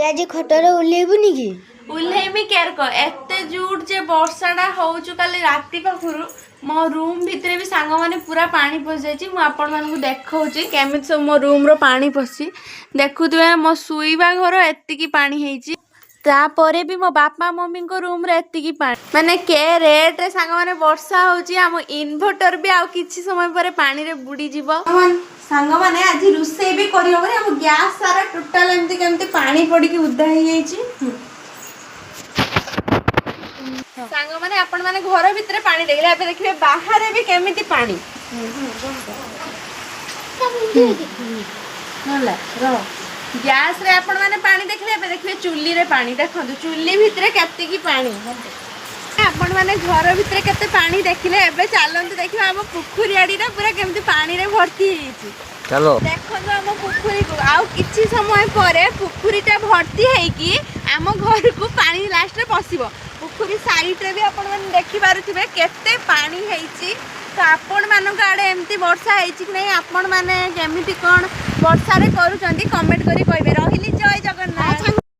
ଆଜି ଖଟରେ ଓହ୍ଲେଇବୁନି କି? ଓହ୍ଲେଇବି କେରକ, ଏତେ ଜୋର ଯେ ବର୍ଷାଟା ହଉଛୁ କାଲି ରାତି ପାଖରୁ। ମୋ ରୁମ୍ ଭିତରେ ବି ସାଙ୍ଗମାନେ ପୁରା ପାଣି ପଶିଯାଇଛି। ମୁଁ ଆପଣମାନଙ୍କୁ ଦେଖାଉଛି କେମିତି ସବୁ ମୋ ରୁମ୍ର ପାଣି ପଶି। ଦେଖୁଥିବେ, ମୋ ଶୋଇବା ଘର ଏତିକି ପାଣି ହେଇଛି। ତାପରେ ବି ମୋ ବାପା ମମିଙ୍କ ରୁମ୍ରେ ଏତିକି ପାଣି। ମାନେ କେ ରେଟ୍ରେ ସାଙ୍ଗମାନେ ବର୍ଷା ହେଉଛି। ଆମ ଇନଭର୍ଟର ବି ଆଉ କିଛି ସମୟ ପରେ ପାଣିରେ ବୁଡ଼ିଯିବ। ସାଙ୍ଗମାନେ, ଆଜି ରୋଷେଇ ବି କରିହେବନି। ଆମ ଗ୍ୟାସ୍ ସାରା ଟୋଟାଲ ଏମିତି କେମିତି ପାଣି ପଡ଼ିକି ଉଦା ହେଇଯାଇଛି। ସାଙ୍ଗମାନେ, ଆପଣମାନେ ଘର ଭିତରେ ପାଣି ଦେଖିଲେ, ଏବେ ଦେଖିବେ ବାହାରେ ବି କେମିତି ପାଣି ହେଲା। ଗ୍ୟାସରେ ଆପଣମାନେ ପାଣି ଦେଖିଲେ, ଏବେ ଦେଖିବେ ଚୁଲିରେ ପାଣି। ଦେଖନ୍ତୁ, ଚୁଲି ଭିତରେ କେତିକି ପାଣି। ଆପଣମାନେ ଘର ଭିତରେ କେତେ ପାଣି ଦେଖିଲେ, ଏବେ ଚାଲନ୍ତୁ ଦେଖିବା ଆମ ପୋଖରୀ ଆଡ଼ିଟା ପୁରା କେମିତି ପାଣିରେ ଭର୍ତ୍ତି ହେଇଯାଇଛି। ଚାଲ। ଦେଖନ୍ତୁ ଆମ ପୋଖରୀକୁ। ଆଉ କିଛି ସମୟ ପରେ ପୋଖରୀଟା ଭର୍ତ୍ତି ହେଇକି ଆମ ଘରକୁ ପାଣି ଲାଷ୍ଟରେ ପଶିବ। ପୋଖରୀ ସାଇଡ଼ରେ ବି ଆପଣମାନେ ଦେଖିପାରୁଥିବେ କେତେ ପାଣି ହେଇଛି। ତ ଆପଣମାନଙ୍କ ଆଡ଼େ ଏମିତି ବର୍ଷା ହେଇଛି କି ନାହିଁ, ଆପଣମାନେ କେମିତି କ'ଣ ବର୍ଷାରେ କରୁଛନ୍ତି, କମେଣ୍ଟ କରି କହିବେ। ରହିଲି, ଜୟ ଜଗନ୍ନାଥ।